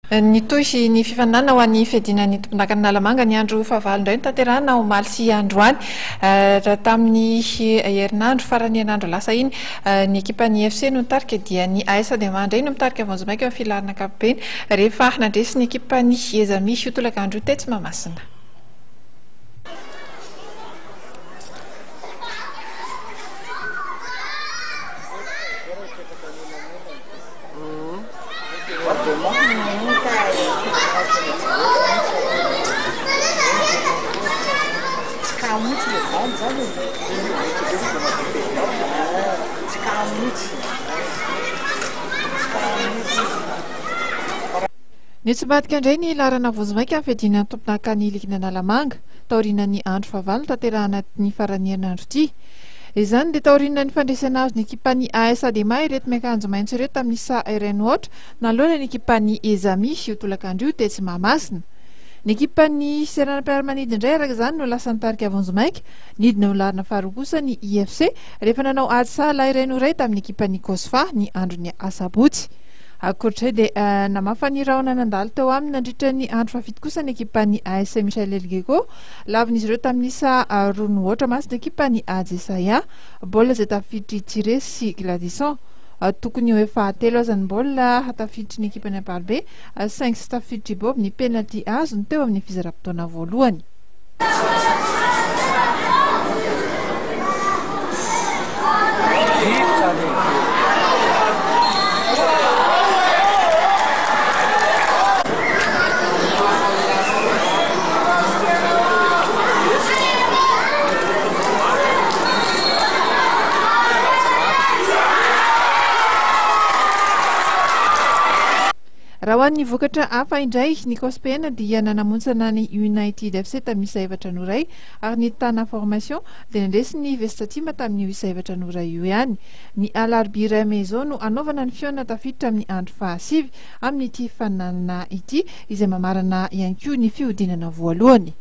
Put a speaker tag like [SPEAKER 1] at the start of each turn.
[SPEAKER 1] Nitohy ny fifaninanana ho an'ny fiadiana ny tompondakan'Analamanga ny andro fahavalo indray notanterahina omaly sy androany. Raha tamin'ny herinandro faran'ny herinandro lasa iny ny ekipan'ny FC no nitarika dia ny AS Adema indray no mitarika vonjimaika eo amin'ny filaharana ankapobeny rehefa nandresy ny ekipan'ny Ezami io tolakandro io tetsy Mahamasina. Nitsombadika indray ny laharana vonjimaika amin'ny fiadiana ny tompon'akan'ny ligin'Analamanga, taorianan'ny andro fahavalo notanterahana ny faran'ny herinandro ity. Izany dia taorian'ny fandresena azon'ny ekipan'ny AS Adema ireto miakanjo maitso ireto tamin'ny isa iray no aotra nanoloana ny ekipan'ny Ezami io tolakandro io tetsy Mahamasina. Ny ekipan'ny seranam-piaramanidina indray araka izany no lasa nitarika vonjimaika, nidina ho laharana faharoa kosa ny IFC rehefa nanao ady sahala iray no iray tamin'ny ekipan'ny Cosfa ny andron'ny asabotsy. Ankoatra izay dia namafa ny rahona nandalo teo aminy nandritra ny andro fahafito kosa ny ekipan'ny AS Michel Elgeko. Lavin'izy ireo tamin'ny isa roa no aotra mantsy ny ekipan'ny Ajesaia. Baolina izay tafiditr'i Tiré sy Gladison. Tokony ho efa telo aza ny baolina tafiditry ny ekipan'ny Ampalibe saingy tsy tafiditr'i Bob ny penalty azony teo amin'ny fizaram-potoana voalohany. Raha ho an'ny vokatra hafa indray, ny Cospn dia nanamontsana ny United FC tamin'ny isa efatra no iray ary ny Tana Formation dia nandresy ny Vestatima tamin'io isa efatra no iray io ihany. Ny alarobia iray mey izao no hanaovana ny fihaonana tafiditra amin'ny andro fahasivy amin'ity faninanana ity izay mamarana ihany koa ny fihodinana voalohany.